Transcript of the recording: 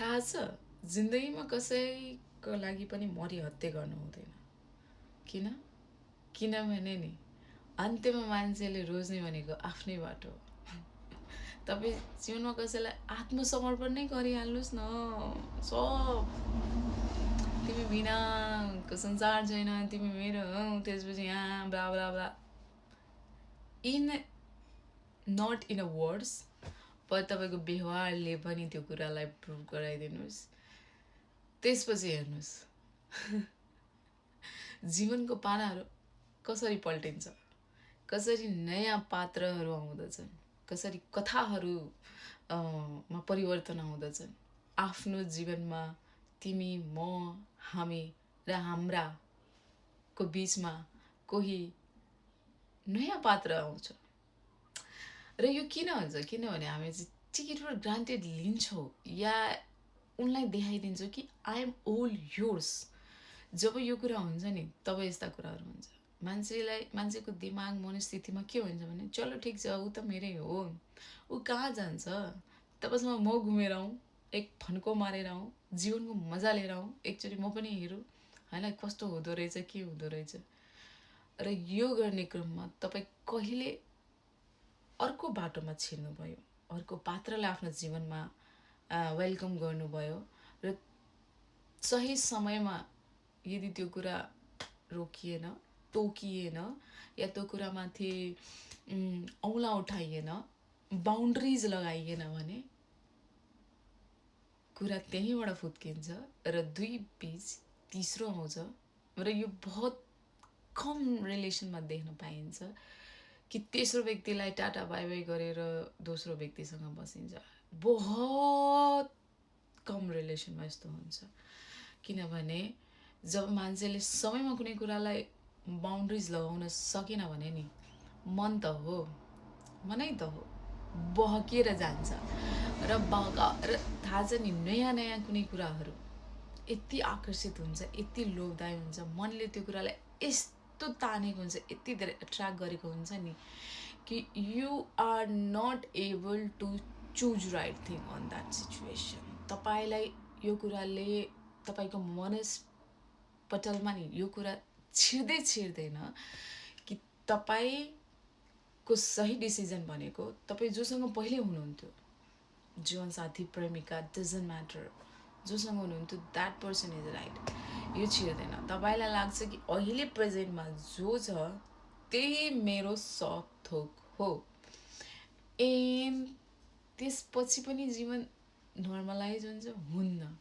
थाहा छ जिन्दगीमा कसैको लागि पनि मरिहत्ते गर्नु हुँदैन किन किनभने नि अन्त्यमा मान्छेले रोज्ने भनेको आफ्नै बाटो तपाईँ जीवनमा कसैलाई आत्मसमर्पण नै गरिहाल्नुहोस् न सब तिमी बिनाको संसार छैन तिमी मेरो हौ त्यसपछि यहाँ blah blah blah in not in a words पर तपाईँको व्यवहारले पनि त्यो कुरालाई प्रुभ गराइदिनुहोस् त्यसपछि हेर्नुहोस् जीवनको पानाहरू कसरी पल्टिन्छ कसरी नयाँ पात्रहरू आउँदछन् कसरी कथाहरूमा परिवर्तन आउँदछन् आफ्नो जीवनमा तिमी म हामी र हाम्राको बिचमा कोही नयाँ पात्र आउँछ र यो किन हुन्छ किनभने हामी चाहिँ टेक इट फर ग्रान्टेड लिन्छौँ या उनलाई देखाइदिन्छौँ कि आई एम ओल योर्स जब यो कुरा हुन्छ नि तब यस्ता कुराहरू हुन्छ मान्छेको दिमाग मनस्थितिमा के हुन्छ भने चलो ठिक छ ऊ त मेरै हो ऊ कहाँ जान्छ तबसम्म म घुमेर आउँ एक फन्को मारेर आउँ जीवनको मजा लिएर आउँ एकचोटि म पनि हेरौँ होइन कस्तो हुँदो रहेछ के हुँदो रहेछ र यो गर्ने क्रममा तपाईँ कहिले अर्को बाटोमा छिर्नुभयो अर्को पात्रलाई आफ्नो जीवनमा वेलकम गर्नुभयो र सही समयमा यदि त्यो कुरा रोकिएन टोकिएन या त्यो कुरामाथि औँला उठाइएन बाउन्ड्रिज लगाइएन भने कुरा त्यहीँबाट फुत्किन्छ र दुई बीच तीसरो आउँछ र यो बहुत कम रिलेसनमा देख्न पाइन्छ कि तेस्रो व्यक्तिलाई टाटा बाई बाई गरेर दोस्रो व्यक्तिसँग बसिन्छ बहुत कम रिलेसनमा यस्तो हुन्छ किनभने जब मान्छेले समयमा कुनै कुरालाई बाउन्ड्रिज लगाउन सकेन भने नि मन त हो मनै त हो बहकिएर जान्छ र थाहा छ नि नयाँ नयाँ कुनै कुराहरू यति आकर्षित हुन्छ यति लोभदायी हुन्छ मनले त्यो कुरालाई यस्तो तानेको हुन्छ यति धेरै एट्र्याक्ट गरेको हुन्छ नि कि you are not able to choose right thing on that situation तपाईँलाई यो कुराले तपाईँको मनस्पटलमा नि यो कुरा छिर्दैन कि तपाईँको सही डिसिजन भनेको तपाईँ जोसँग पहिले हुनुहुन्थ्यो जीवनसाथी प्रेमिका डजन्ट म्याटर जोसँग हुनुहुन्थ्यो द्याट पर्सन इज राइट यो छिर्दैन तपाईँलाई लाग्छ कि अहिले प्रेजेन्टमा जो छ त्यही मेरो सब थोक हो एन्ड त्यसपछि पनि जीवन नर्मलाइज हुन्छ हुन्न